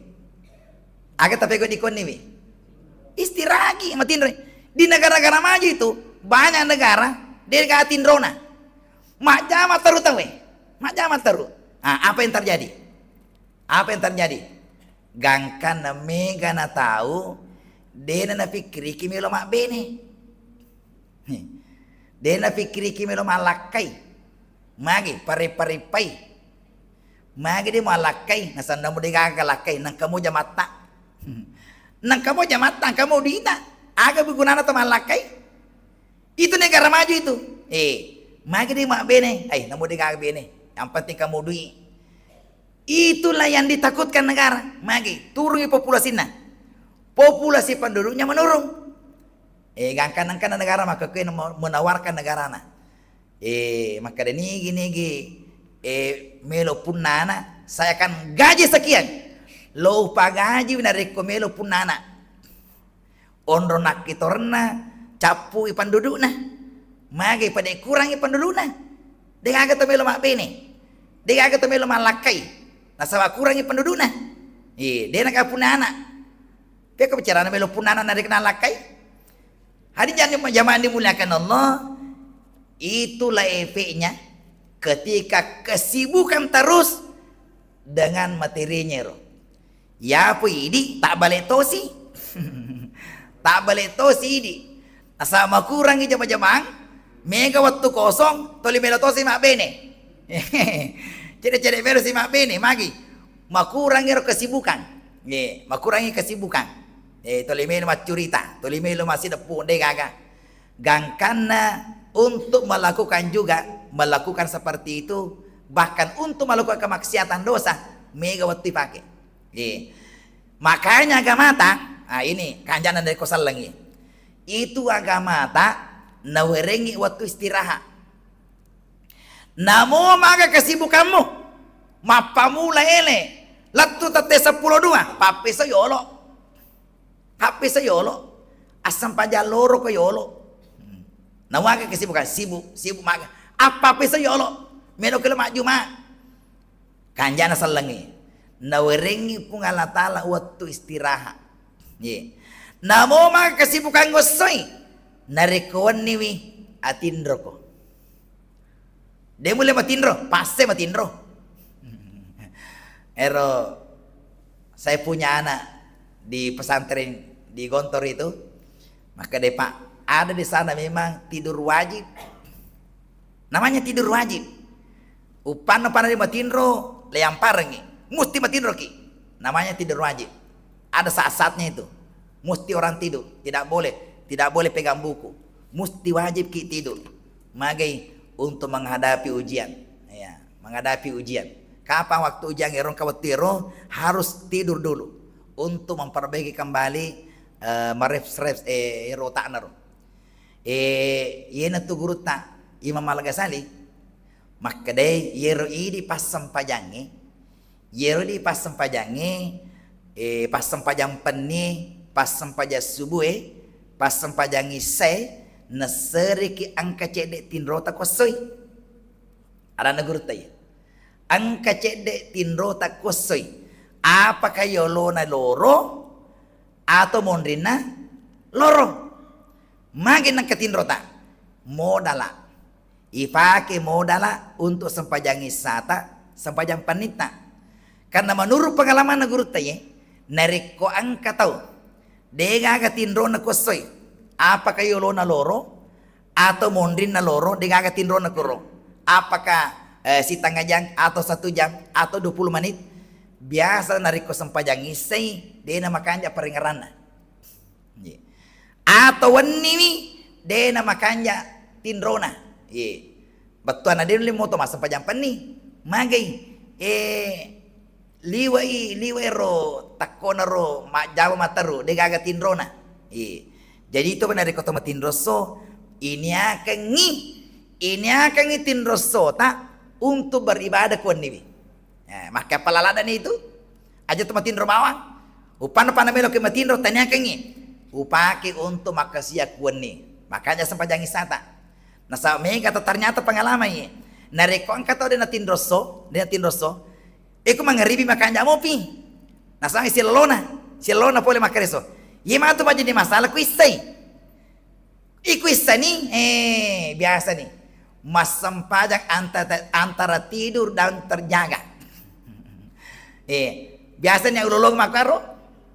Aga tapego di ko wenni wi. Istirahat, matinro. Di negara-negara maju itu, banyak negara, de' gaga tinrona. Majjama teru tauwe. Majjama teru. Ah, apa yang terjadi? Apa yang terjadi? Gangkanna mega na tau, de' na napikkiriki melo mabbene. De' na napikkiriki melo mallakkai. Magi pare-pareppai. Magi de' mallakkai, nasaba namo de' gaga lakkai, nengka mo jamatta. Nengka mo jamatta, nengka mo duita. Aga gunana to mallakkai? Itu negara maju itu. Eh, magi de' mabbene? Ai, namo de' gaga bene. Yang penting kamu dui. Itulah yang ditakutkan negara. Magi turungi populasinna. Populasi penduduknya menurun. Eh, gangkan engkana negara maka kue menawarkan negarana. Eh, makkeda nigi-nigi, eh, melo punnana, saya akan gaji sekian. Lo upagaji narekko melo punnana. Onro nakkitorenna, cappui pendudukna. Magi pada kurangi pendudukna. De' gaga to melo mabbene. De' gaga to melo mallakkai. Nasaba kurangi pendudukna. Eh, de' na gaga punnana. Pekko bicarana melo punnana narekko nallakkai. Hadirin jamaah dimuliakan Allah, itulah efeknya ketika kesibukan terus dengan materinya ro. Yapo idi, tabbale tosi. Tabbale tosi idi. Nasaba makurangi jama-jamang, mega wettu kosong, toli melo tosi mabbene. Cede-cede melo si mabbene, magi. Makurangi ro kesibukan. Nggih, makurangi kesibukan. Eh, toli melo maccurita, toli melo massideppu, de' gaga. Gangkanna untuk melakukan juga, melakukan seperti itu, bahkan untuk melakukan kemaksiatan dosa, mega wettu ipake. Iya. Makanya agamata, ah, ini kanjana dari ko sellengi. Itu agamata nawerengi waktu istirahat. Namo maga kesibukanmu, mappamula ele, lettu tette seppulo dua, pappeso yolo. Pappeso yolo. Assempajang loro ko yolo. Hmm. Nawaga kesibukan, sibuk, sibuk maga. Apa peso yolo? Melo kelo majjuma. Kanjana sellengi. Nawerengi Puang Allah Ta'ala wettu istirahat. Ye. Namo maga kesibukan ngossoi. Narekko wenniwi atinroko. De' mulle matinro, passe matinro. Ero, saya punya anak di pesantren di Gontor itu, maka de' Pak, ada di sana memang tidur wajib. Namanya tidur wajib. Uppanna pada di matinro, leang parengi. Musti matinro ki. Namanya tidur wajib. Ada saat-saatnya itu. Musti orang tidur. Tidak boleh, tidak boleh pegang buku. Musti wajib ki tidur. Magai untuk menghadapi ujian. Ya, menghadapi ujian. Kapan waktu ujian ero, engka wettu ero, harus tidur dulu untuk memperbaiki kembali, eh, merefresh, eh, ero otakna ro. Eh, iyanatu gurutta Imam Al-Ghazali, Makkedai, iyero idi passempajangnge, iyero idi passempajangnge, eh, passempajang pennie, passempajang subue, passempajang issae, nessereki engka cedde tinrota kuessoi. Adanna gurutta iya. Engka cedde tinrota kuessoi. Apakah yolona loro atau monrinna loro? Magi nengka tinrota? Modala. Ipake modala untuk sempajang issata, sempajang pennitta. Karena menurut pengalamanna gurutta ye, narekko engka tau degaga tinrona kuessoi, apakah yolona loro atau monrinna loro, degaga tinrona kuro. Apakah, eh, sitengnga jang atau satu jam atau dua puluh menit? Biasa narekko sempajang issai, dena makanja parengngeranna. Ye. Atau wenniwi, dena makanja tinrona. Ye. Bettuanna de nulle moto massempajang penni. Magai, eh, liwai, liwai ro takkona ro majjama matteru, degaga tinrona. Eh, jadi itu narekko to matinro esso, iniakengngi, iniakengngi tinro essota untuk beribadah kuwenniwi. Eh, makkeppala ladani itu. Aja to matinro bawang. Upanna panna melo ke matinro, taniakengngi. Upake untuk makkasia kuwenni. Makanya sempajang isata. Nasaba mega to ternyata pengalaman ye. Narekko engka tau de natinro esso, de natinro esso, iko mangaribi makanja mopi. Nasaba silolona, silolona pole makkareso. Ye matu majini masalah ku issai. Iko issani, eh, biasa ni. Massempajang anta-, antara tidur dan terjaga. Eh, biasanya ulolong makkaro.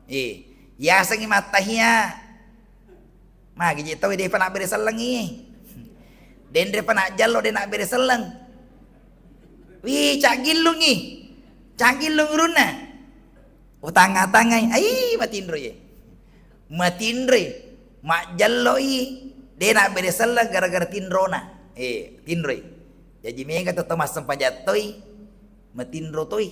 Eh, yasengi mattahiya. Magi je tau depa nabbere sellengi. Denre pa najjallo de nabbere selleng. Wi, caggillungi. Caggillung urunna. Utangnga-tangngai. Ai, matinroi. Matinroi. Majjalloi. De nabbere selleng gara-gara tinrona. Eh, tinroi. Jaji mega to massempajang toi. Matinro toi.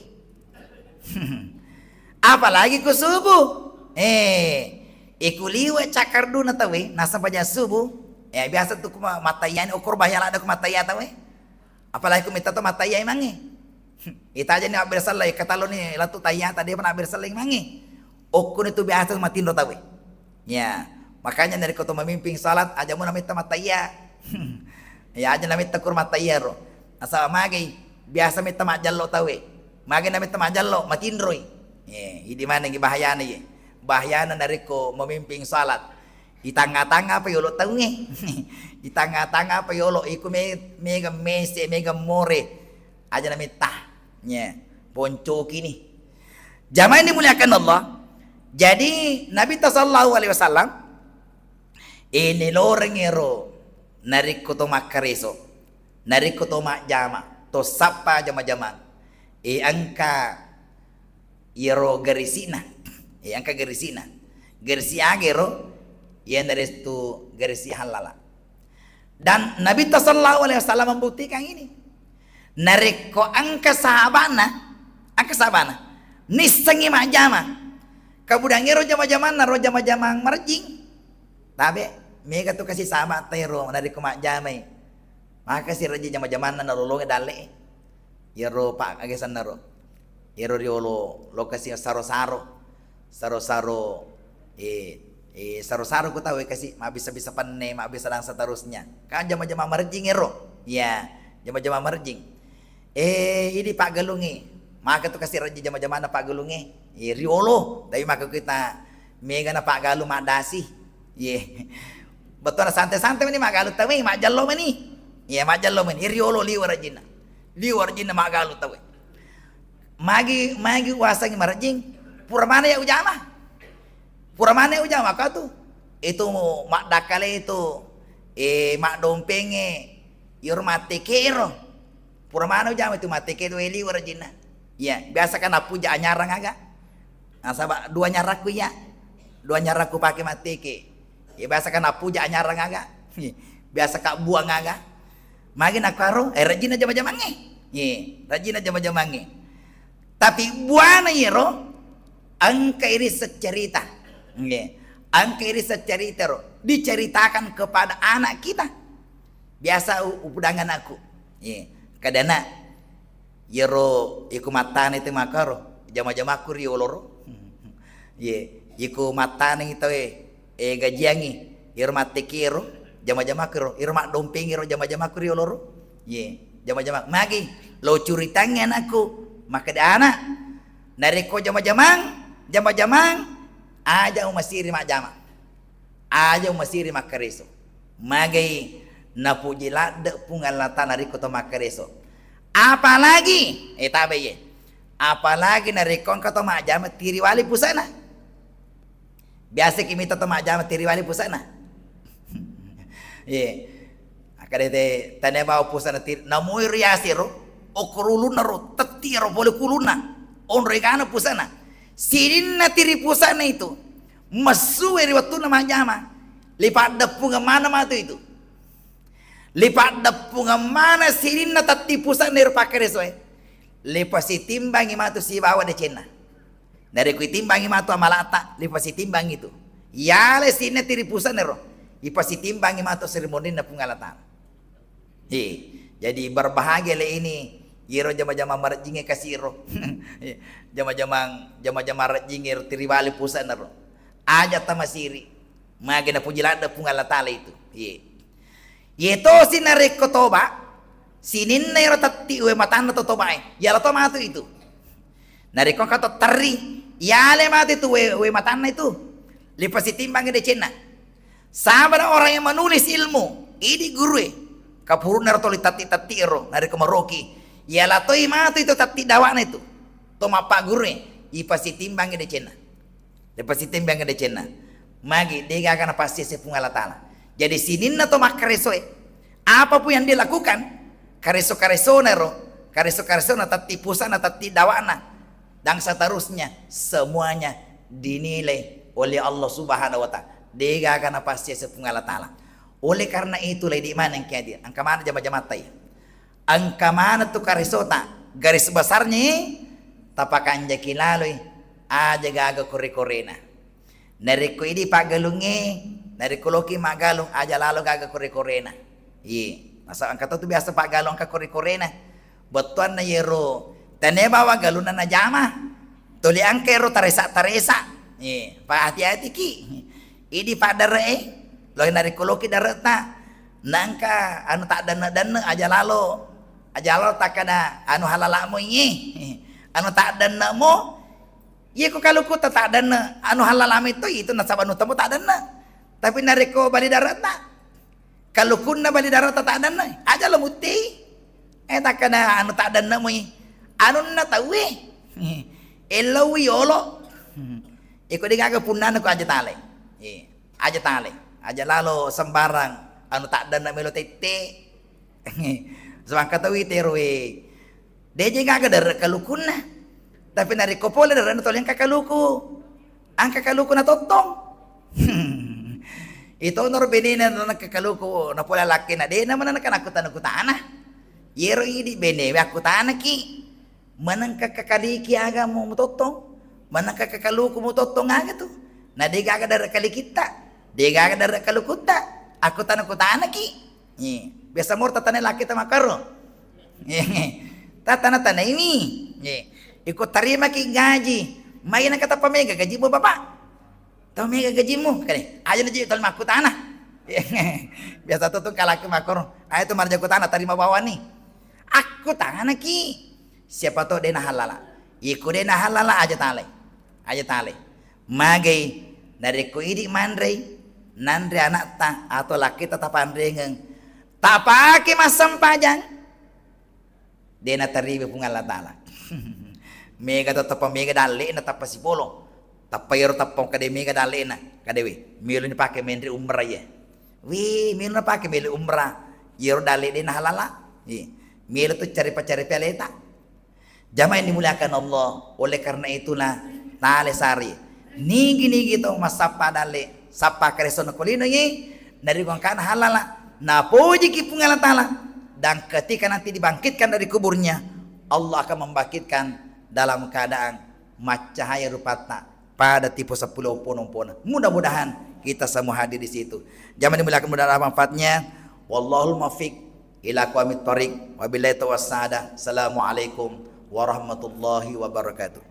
Apalagi ku subuh. Eh, iku liwe cakarduna tawe, nasempajang subuh. Eh, biasa tu ku ma-, mattayani, okor bahaya ladde ku mattaya tawe. Apalagi ku metta to mattayai mange. Itajani mabbere sellai, katalloni latu tayyata, depa nabbere sellai mange. Okkoni tu biasa matinro tauwe. Ya, makanya narekko to mamimping salat, aja muna metta mattayya. Ya, aja na metta kur mattayya ro. Nasaba magai, biasa metta majjallo tauwe. Magai na metta majjallo, matinroi. Ya, idi manengi bahayana ye. Bahayana narekko mamimping salat. Di tangnga-tangnga apa yolo taungnge. Di tangnga-tangnga apa yolo, iko me-, mega mese, mega more. Aja na metta. Nye, boncoki ni. Jamaah yang dimuliakan Allah. Jadi, Nabi ta sallallahu alaihi wasallam, eh, niloreng ero, narekko to makkareso, narekko to majjama, to sappa jama-jamang. Eh, engka iyaro garisi'na. Eh, engka garisi'na. Garisi' aga ero? Iyanaritu garisi' hallala. Dan Nabi ta sallallahu alaihi wasallam membuktikan ini. Narekko engka sahabana, engka sahabana, nissengi majjama. Kemudian ero jama-jamanna, ro jama-jamang marjing. Tabe, mega tu kasi sahabat ta ero, narekko majjamai. Maka si rajing jama-jamanna nalolongi dalle. Iyaro pa-, aga sennaro. Iyaro riolo lokasi saro-saro. Saro-saro, eh, eh, saro-saro ku tau kasi mabbisa-bisa penne, mabbisa dan seterusnya. Kan jama-jama marjing ero. Ya, jama-jama marjing. Eh, idi paggalungi. Maka tu kasi rajing jama-jamanna paggalungi. Eh, riolo. Tapi maka kita mega na paggalung madasi. Ye. Bettuanna santai-santai mani maggalung tauwe, majjallo mani. Ye, majjallo mani. Riolo liwa rajinna. Liwa rajinna maggalung tauwe. Magi, magi wasengi marejing. Pura mana ya ujama. Pura mana ya ujama kau tu. Itu maddakkale itu. Eh, maddompengnge. Iyaro matteke ero. Pura maneng ujama itu matteke tu weli warajinna. Iya, biasa kan nappuja anyarang aga. Nasaba dua nyarakku iya. Dua nyarakku pake matteke. Iya, biasa kan nappuja anyarang aga. Biasa ka buang aga. Magi nakkaro, eh, rajinna jama-jamangnge. Iya, rajinna jama-jamangnge. Tapi buana iyaro, engka iri seccarita. Nggih. Engka iri seccarita ro. Diceritakan kepada anak kita. Biasa u-, upudang anakku. Iya. Makkeda anak, iyaro iko mattaneng te makkaro, jama-jamakku riolo ro. Ye, iko mattaneng tauwe, eh, gajiangngi, iyaro mattekke ro, jama-jamakku ro, iyaro maddompengngi ro, jama-jamakku riolo ro. Ye, jama-jama. Magi lo curitangngi anakku, makkeda anak, narekko jama-jamang, jama-jamang, aja umasiri majjama. Aja umasiri makkareso. Magai napuji ladde Puang Allah Taala narekko to makkareso. Apalagi, eh, tabe ye. Apalagi narekko engka to majjama tiriwali pusana. Biasa ki mita to majjama tiriwali pusana. Ye. Akkeda te tania bawa pusana tiri, namoi riasero, okoro ulunna ro, tetti ro pole kulunna. Onro egana pusana. Sininna tiri pusana itu. Messu ri wettunna majjama, lipaddeppungeng maneng matu itu. Lipaddeppungeng maneng sininna tatti pusana ero pakkaresoe. Lipasitimbangi matu sibawa decenna. Narekko itimbangi matu amalata, lipasitimbangi itu. Yale sininna tiri pusana ero, ipasitimbangi matu seri monrinna Puang Allah Taala. He, jadi berbahagia le ini, iyaro jama-jama marejjingnge kasiro. Jama-jamang, jama-jama marejjingnge ro tiriwali pusana ro. Aja tamasiri. Magi napuji ladde Puang Allah Taala itu. Ye. Ye tosi narekko toba, sininna ero tatti we matanna to tobae. Yala to matu itu. Narekko engka to terri, yale matu itu we, we matanna itu. Lipasitimbangi decenna. Sabana orang yang menulis ilmu, idi gurue, kapurunna ro toli tatti-tatti ero, narekko maroki, yala toi matu itu tatti dawana itu, to mappaggurue, ipasitimbangi decenna. Ipasitimbangi decenna. Magi, degaga napassiese Puang Allah Taala. Jadi sininna to makkaresoe, apapun yang dia lakukan, kareso-karesona ero, kareso-karesona tatti pusana, tatti dawana, dan seterusnya, semuanya dinilai oleh Allah Subhanahu wa Ta'ala. Degaga napassiese Puang Allah Taala. Oleh karena itu, ledi maneng ki hadir. Engka maneng jama-jamatta iya. Engka maneng tu karesota, garis besarnya tapakanjaki laloi, aja gaga kore-korena. Narekko idi paggalungnge, narekko loki maggalung, aja lalo gaga kore-korena. Iye, nasaba engka to tu biasa paggalung engka kore-korena. Bettuanna yero tania bawa galunna najama. Tuli engka ero taresa-taresa. Iye, pa hati-hatiki. Idi paddare'e, lo narekko loki dare'ta, nangka anu taddenne-denne, aja lalo, aja lalo takkada anu halalamu iye. Anu taddenne'mo, Iye ko kaluku ta-, taddenne, anu hallalame to itu nasaba anu temu taddenne. Tapi narekko bali darata, kalukunna bali darata taddenne, aja lo mutti. Eh, takkana anu taddenne mui, anunna tauwe. Ellawi yolo. Iko degaga punnana ko aja tale. Eh, aja tale. Aja lalo sembarang anu taddenne melo tette. Semangka tawi teroe. Deje gaga dare kalukunna. Tapi narekko pole dare na toli engka kaluku. Engka kaluku na tottong. Ito noro benena na engka kaluku na pole lakkena dena mana engka nakutana-kutana. Yero idi benewe akkutanaki. Manengka kakaliki aga mu mutottong? Manengka kakaluku mutottong aga tu? Na degaga dare kalikitta. Degaga dare kalukutta. Akkutana-kutanaki. Iye. Biasa moro tatana laki ta makkaro. Iye. Tatana-tanaimi. Iye. Iko tarimaki gaji. Mai naka tappa mega gajimu, Bapak? Tau mega gajimu? Kale, aja naji tau makkutana. Biasa to tu kalaki makkoro. Ayo tu marja kutana tarima bawani. Akkutanaki. Siapa to dena halala. Iko dena halala aja tale. Aja tale. Magai narekko idi manrei, nanre anakta atau lakkita tapanrengeng, tapake massempajang, de natarima Puang Allah Taala. Mega to tappa mega dalle'na tappa sipolo. Tappa iyaro tappa kade mega dalle'na, kadewe, melo ni pake menre umrah iya. Wi, melo na pake melo umrah. Iyaro dalle de na halala. Iya. Melo tu cari-pacari peleta. Jamaah yang dimuliakan Allah, oleh karena itulah tale sari. Nigi-nigi to massappa dalle, sappa karesona kolinoi, narekko engkana halala, napojiki Puang Allah Taala, dan ketika nanti dibangkitkan dari kuburnya, Allah akan membangkitkan dalam keadaan maccahaya rupatta pada tipo sepuluh pono-pono. Mudah-mudahan kita semua hadir di situ. Jamaah dimuliakan, mudah-mudahan manfaatnya. Wallahul muwaffiq Ila aqwamit thariq. Wabillahi taufiq wassaada. Assalamualaikum warahmatullahi wabarakatuh.